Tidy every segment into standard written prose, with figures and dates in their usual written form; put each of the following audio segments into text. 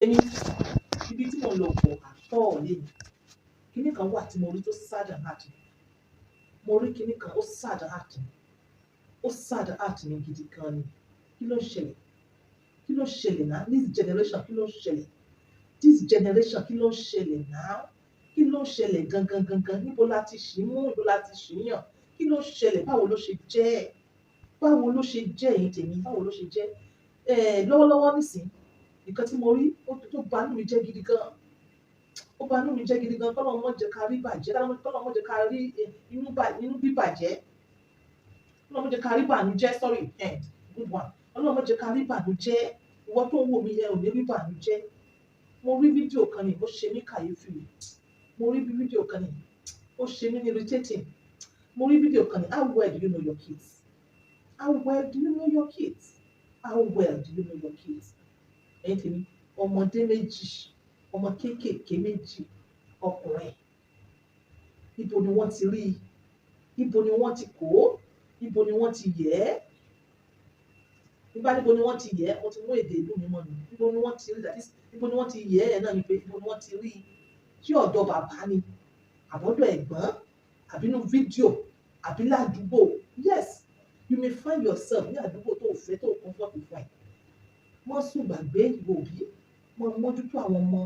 Èmi, ibi tí mò ń lọ pọ̀ àtọ̀ lẹ́nu. Kíní kan wà tí mo rí tó sad heart mi. Mo rí kíní kan, ó sad heart mi. Ó sad heart mi gidi gan ni. Kí ló ń ṣẹlẹ̀? Kí ló ń ṣẹlẹ̀ náà? This generation, kí ló ń ṣẹlẹ̀? This generation, kí ló ń ṣẹlẹ̀ náà? Kí ló ń ṣẹlẹ̀ gangan gangan? Níbo la ti ṣì mú? Níbo la ti ṣì yàn? Kí ló ń ṣẹlẹ̀? Báwo ló ṣe jẹ́? Báwo ló ṣe jẹ́, ẹ̀yin tèmi? Báwo ló ṣe jẹ́? Lọ́wọ́lọ́wọ́ nísìnyí, nǹkan tí mo rí ó tó bà inú mi jẹ́ gidi gan. Ó bà inú mi jẹ́ gidi gan. Kọ́lọ́run má jẹ́ ká rí bàjẹ́. Kọ́lọ́run má jẹ́ ká rí inú bíbàjẹ́. Kọ́lọ́run má jẹ́ ká rí bànújẹ́. Sorry, good one. Ọlọ́run má jẹ́ ká rí bànújẹ́. Ìwọ tó ń wò mí, ẹ ò ní rí bànújẹ́. Mo rí fídíò kan ní, ó ṣe mí kàyéfì. Mo rí fídíò kan ní, ó ṣe mí ní irritating. Mo rí fídíò kan ní, how well do you know your kids? How well do you know your kids? How well do you know your kids? Ẹ̀yin tèmi, ọmọdé méjì, ọmọ kéékèèké méjì, ọkùnrin. Ibo ni wọ́n ti rí? Ibo ni wọ́n ti kó? Ibo ni wọ́n ti yẹ̀ ẹ́? Nígbà níbo ni wọ́n ti yẹ̀ ẹ́? Mo ti mú èdè ìlú mi mọ́ ni. Ibo ni wọ́n ti rí? That is, ibo ni wọ́n ti yẹ̀ ẹ́ náà ni pé ibo ni wọ́n ti rí? Ṣé ọ̀dọ̀ bàbá ni? Àbọ̀dọ̀ ẹ̀gbọ́n? Àbí inú fídíò? Àbí ládùúgbò? Yes, you may find yourself ní àdúgbò tó fẹ́, tó comfort fún ẹ. Mọ́ sùn gbàgbé, ìwọ òbí. Mọ́ mójútó àwọn ọmọ.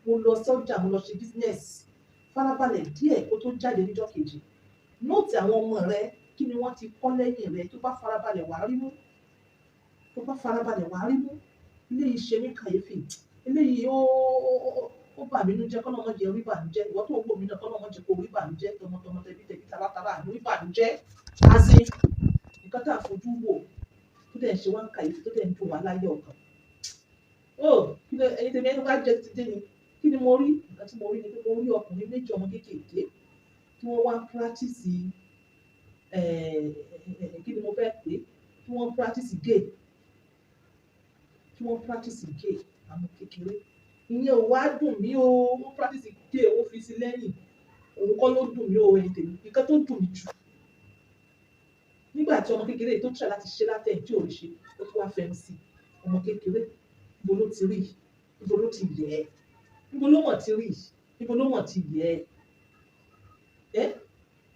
Mo lọ sọ́jà, mo lọ ṣe business. Farabalẹ̀ díẹ̀ kó tó jáde níjọ́ kejì. Note àwọn ọmọ rẹ, kí ni wọ́n ti kọ́ lẹ́yìn rẹ. Tó bá farabalẹ̀, wàá rí mú. Tó bá farabalẹ̀, wàá rí mú. Eléyìí ṣe mí kàyéfì. Eléyìí ó bà mí nínú jẹ́. Kọ́lọ́run má jẹ́ rí bànújẹ́. Ìwọ tó ń wò mí náà, kọ́lọ́run má jẹ́ kó rí bànújẹ́. Tọmọtọmọ, tẹbí tẹbí, taratara, àní rí bànújẹ́. As in, nǹkan tí a fojú wò tó dẹ̀ ń ṣe wá ń kàyéfì, tó dẹ̀ ń dùn wá láyé ọkàn. Oh, kí ló, ẹ̀yin tèmi, ẹni bá jẹ́ ti dé ni. Kí ni mo rí? Nǹkan tí mo rí ni pé mo rí ọkùnrin méjì, ọmọ kéékèèké, tí wọ́n wá practice, kí ni mo fẹ́ pè é? Tí wọ́n practice gay. Tí wọ́n practice gay, àwọn kékeré. Ìyẹn ò wá dùn mí o. Wọ́n practice gay, ó fi sí lẹ́yìn. Òun kọ́ ló dùn mí o, ẹ̀yin tèmi. Nǹkan tó dùn mí jù, nígbà tí ọmọ kékeré tó try láti ṣe látẹ̀yìn tí ò rí ṣe, ó tún wá fẹnu sí. Ọmọ kékeré, ibo ló ti rí? Ibo ló ti yẹ̀ ẹ́? Ibo ló mọ̀ ti rí? Ibo ló mọ̀ ti yẹ̀ ẹ́? Ẹ́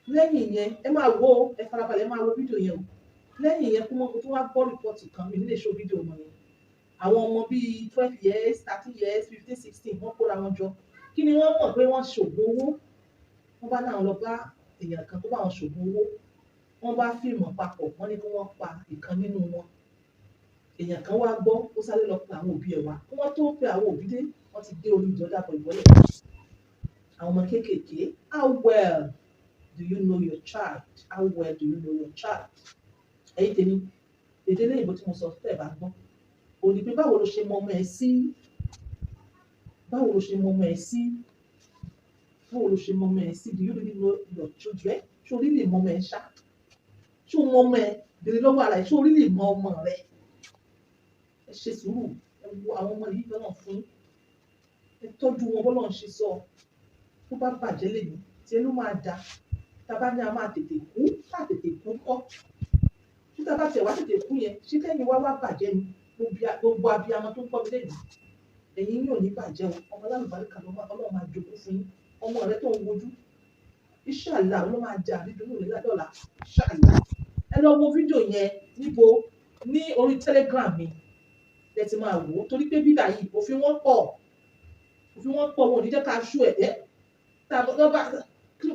lẹ́yìn yẹn, ẹ máa wo, ẹ farabalẹ̀, ẹ máa wo fídíò yẹn o. Lẹ́yìn yẹn, kó mọ́ tó wá gbọ́ report kan mi nílé show fídíò ọmọ yẹn. Àwọn ọmọ bíi 12 years, 13 years, 15, 16, wọ́n kóra wọn jọ. Kí ni wọ́n mọ̀ pé wọ́n ṣògùn owó? Wọ́n bá náà lọ bá èèyàn kan kó bá wọn ṣògùn owó. Wọ́n bá fìmọ̀ papọ̀, wọ́n ní kí wọ́n pa ìkan nínú wọn. Èèyàn kan wá gbọ́, ó sáré lọ pe àwọn òbí ẹ̀ wá. Kí wọ́n tó pe àwọn òbí dé, wọ́n ti gé orí ìjọ dàpọ̀ ìbọ́lẹ̀. Àwọn ọmọ kéékèèké. How well do you know your child? How well do you know your child? Ẹ̀yin tèmi, èdè lẹ́yìnbó tí mo sọ tẹ́ ẹ̀ bá gbọ́, òní pé báwo ló ṣe mọ ọmọ ẹ sí? Báwo ló ṣe mọ ọmọ ẹ sí? Báwo ló ṣe mọ ọmọ ẹ sí? Do you really know your children? Ṣé o really mọ ọmọ ẹ ṣá? Ṣé o mọ ọmọ ẹ? Béèrè lọ́wọ́ ara ẹ, ṣé o really mọ ọmọ rẹ? Ẹ ṣe sùúrù, ẹ wo àwọn ọmọ yìí lọ́nà fún, ẹ tọ́jú wọn bọ́lá ń ṣe sọ. Tó bá bàjẹ́ lẹ́nu tí ẹ ló máa da. Tá a bá ní a máa tètè kú, tá a tètè kú kọ́, tí tá a bá tiẹ̀ wá tètè kú yẹn, ṣé kẹ́yìn wá wá bàjẹ́ ni? Gbogbo abiyamọ tó ń kọ́ mi lẹ́nu, ẹ̀yin yóò ní bàjẹ́ o. Ọmọ alálùbáríkà ló máa, Ọlọ́run máa jogún fún yín. Ọmọ rẹ tó ń wojú, inshallah, ló máa jẹ àrídùnnú rẹ lọ́la, inshallah. Ẹ lọ wo fídíò yẹn. Níbo? Ní orí Telegram mi ẹ ti máa wò ó, torí pé bíbà yìí, òfin wọn pọ̀, òfin wọn pọ̀. Wọn ò ní jẹ́ ká ṣú ẹ̀ ẹ́ tá a bá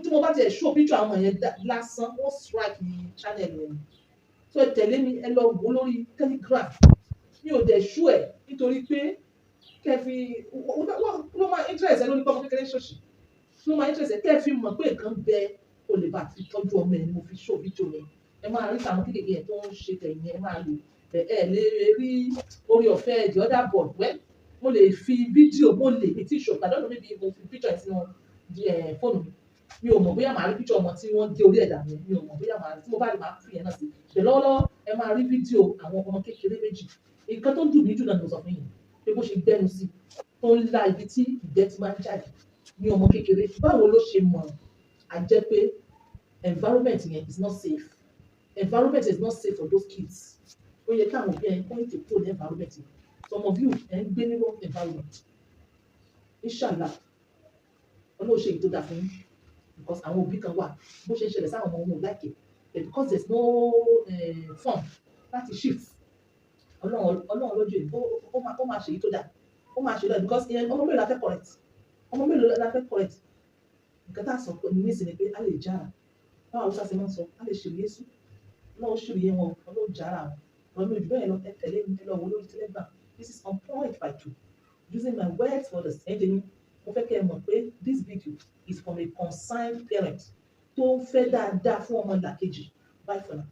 tí mo bá tiẹ̀ show picture àwọn yẹn lásán, wọ́n strike channel yẹn. So ẹ tẹ̀lé mi, ẹ lọ wò ó lórí Telegram. Mi ò dẹ̀ ṣú ẹ̀ nítorí pé kẹfì ló máa interest ẹ lórí pé ọmọ kékeré ṣòṣì ló máa interest ẹ. Kẹ́ fi mọ̀ pé nǹkan bẹ, o lè bá fi tọ́jú ọmọ ẹ ni mo fi show video yẹn. Ẹ máa rí àwọn kékeré yẹn tó ń ṣe tẹ̀yìn, ẹ máa lò ẹ lè rí orí ọ̀fẹ́ the other board. Well, mo lè fi fídíò, mo lè mi tí ṣò, I don't know, maybe mo fi picture yẹn sínú fóònù mi. Mi ò mọ̀ bóyá màá rí picture ọmọ tí wọ́n gé orí ẹ̀dá mi. Mi ò mọ̀ bóyá màá rí. Tí mo bá rí, màá fi yẹn náà sí. Ṣe lọ́wọ́lọ́wọ́, ẹ máa rí fídíò àwọn ọmọ kékeré méjì. Nǹkan tó dùn mí jù náà ni mo sọ fún yín pé bó ṣe gbẹ́nu sí, tó ń la ibi tí ìgbẹ́ ti máa ń jáde ní ọmọ kékeré. Báwo ló ṣe mọ̀? A jẹ́ pé environment yẹn is not safe. Environment is not safe for those kids. Ó yẹ káwọn òbí yẹn kó ètò kúrò ní environment yẹn. Some of you ẹ̀ ń gbé ní wrong environment. Inshallah, Ọlọ́run ṣe èyí tó dáa fún yín, because àwọn òbí kan wà, bó ṣe ń ṣẹlẹ̀ sáwọn ọmọ wọn ò like it, but because there is no form láti shift. Ọlọ́run lójú ẹ̀, ó máa ṣe èyí tó dáa, ó máa ṣe dáa, because ìyẹn, ọmọ mélòó la fẹ́ correct? Ọmọ mélòó la fẹ́ correct? Nǹkan tá a sọ nísìnyí pé a lè jára báwo Haúsá ṣe máa ń sọ, a lè ṣèlú Yésù, Ọlọ́run ṣèlú wọn, Ọlọ́run jára wọn. Ọ̀rọ̀ mi ò jù bẹ́ẹ̀ lọ. Ẹ tẹ̀lé mi, ẹ lọ wo lórí Telegram. This is On Point by Two, using my words for the same. Mo fẹ́ kẹ́ ẹ mọ̀ pé this video is from a concerned parent tó ń fẹ́ dáadáa fún ọmọ làkejì. Bye for now.